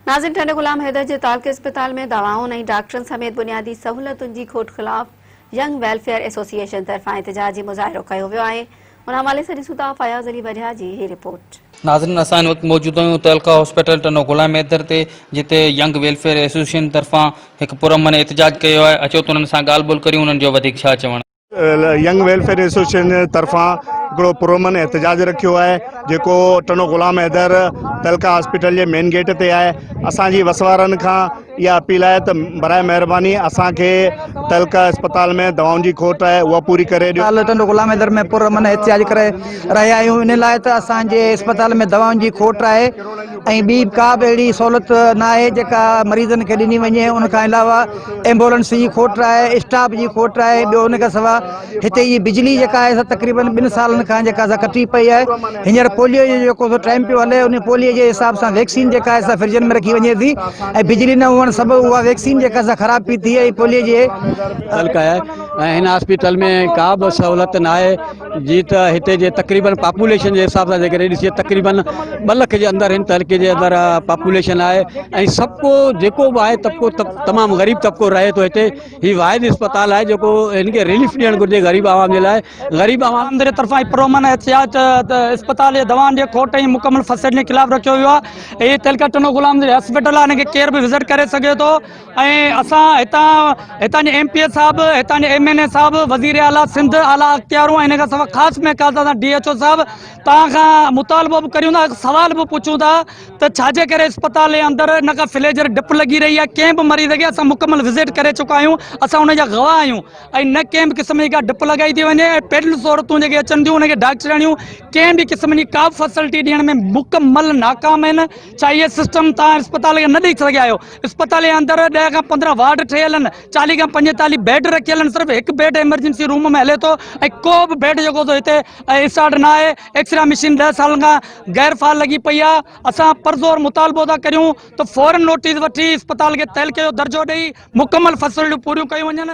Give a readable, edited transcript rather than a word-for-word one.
ناظرين ٽنڊي غلام حيدر جي تعلقي اسپتال ۾ دوائن ۽ ڊاڪٽرن سميت بنيادي سهولتن جي کوٽ خلاف ينگ ويلفيئر ايسوسيئيشن طرفان احتجاجي مظاهرو ڪيو ويو آهي ان حوالي سان ڏسون ٿا فياض علي وريا جي هي رپورٽ. ناظرين اسان هن وقت موجود آهيون تعلقه هاسپيٽل ٽنڊو غلام حيدر تي جتي ينگ ويلفيئر ايسوسيئيشن طرفان هڪ پرامن احتجاج ڪيو آهي اچو ته انهن سان ڳالهه ٻولهه ڪريون انهن جو وڌيڪ ڇا چوڻ. ينگ ويلفيئر ايسوسيئيشن طرفان هڪڙو پرامن احتجاج رکيو آهي جيڪو ٽنڊو غلام حيدر تعلقه هاسپيٽل جي مين گيٽ تي آهي اسان جي وس وارن کان اها اپيل آهي ته برائي مهرباني اسان کي تعلقه اسپتال ۾ دوائن جي کوٽ آهي اها پوري ڪري ڏيو. ٽنڊو غلام حيدر ۾ پرامن احتجاج ڪري رهيا آهيون ان لاء ته اسان جي اسپتال ۾ دوائن جي کوٽ آهي ۽ ٻي ڪا به اهڙي سهولت نه آهي جيڪا مريضن کي ڏني وڃي ان کان علاوه ايمبولنس جي کوٽ آهي اسٽاف جي کوٽ آهي ٻيو ان کان سواء هتي جي بجلي جيڪا آهي سا تقريبن ٻن سالن کان جيڪا سا ڪٽي پئي آهي هينئر پوليو جو جيڪو سو ٽائيم پيو هلي ان پوليو جي حساب سان ويڪسين جيڪا آهي سا فرجن ۾ رکي وڃي ٿي ۽ بجلي نه هئڻ سبب اها ويڪسين جيڪا سا خراب پئي ٿئي ۽ پوليو جي تعلق آهي ۽ هن هاسپيٽل ۾ ڪا به سهولت نه آهي جي ته هتي جي تقريبن پاپوليشن جي حساب سان جيڪڏهن ڏسجي تقريبن ٻه لک جي اندر هن تعلقي جي اندر پاپوليشن آهي ۽ سڀ ڪو جيڪو به آهي طبقو تمام غريب طبقو رهي ٿو هتي هي واحد اسپتال آهي جيڪو هن کي رليف ڏيڻ گهرجي غريب عوام جي لاء غريب عوام جي طرفان پرومن احتجاج اسپتال جي دوائن جي کوٽ ۽ مڪمل فسيلٽي خلاف رکيو ويو آهي هي تعلقه ٽنڊو غلام جي هاسپيٽل آهي هن کي ڪير به وزٽ ڪري سگهي ٿو ۽ اسان هتان هتان جي ايم پي اي صاحب هتان جي ايم اين اي صاحب وزير اعليٰ سنڌ اعليٰ اختيارون ۽ ان کان سواء خاص ۾ خاص اسان ڊي ايڇ او صاحب توهان کان مطالبو به ڪريون ٿا سوال به پڇون ٿا ته ڇا جي ڪري اسپتال جي اندر ان کان فليجر ڊپ لڳي رهي آهي ڪنهن به مريض کي اسان مڪمل وزٽ ڪري چڪا آهيون اسان ان جا گواهه آهيون ۽ نه ڪنهن به قسم جي ڪا ڊپ لڳائي ٿي وڃي ۽ پيڊلس عورتون جيڪي اچن ٿيون ان کي ڊاڪٽرياڻيون ڪنهن به قسم جي ڪا به فيسلٽي ڏيڻ ۾ مڪمل ناڪام آهن ڇا اهي سسٽم توهان اسپتال کي نه ڏئي سگهيا آهيو اسپتال جي اندر ڏهه کان 15 وارڊ ٺهيل آهن، 40 کان 45 بيڊ رکيل آهن، صرف هڪ بيڊ ايمرجنسي روم ۾ هلي ٿو ۽ ڪو به بيڊ جيڪو سو هتي اسٽارٽ نه آهي، ايڪسرا مشين ڏهه سالن کان غير فعال لڳي پئي آهي، اسان پرزور مطالبو ٿا ڪريون ته فورن نوٽيس وٺي اسپتال کي تعلقي جو درجو ڏئي مڪمل فيسلٽيون پوريون ڪيون وڃن.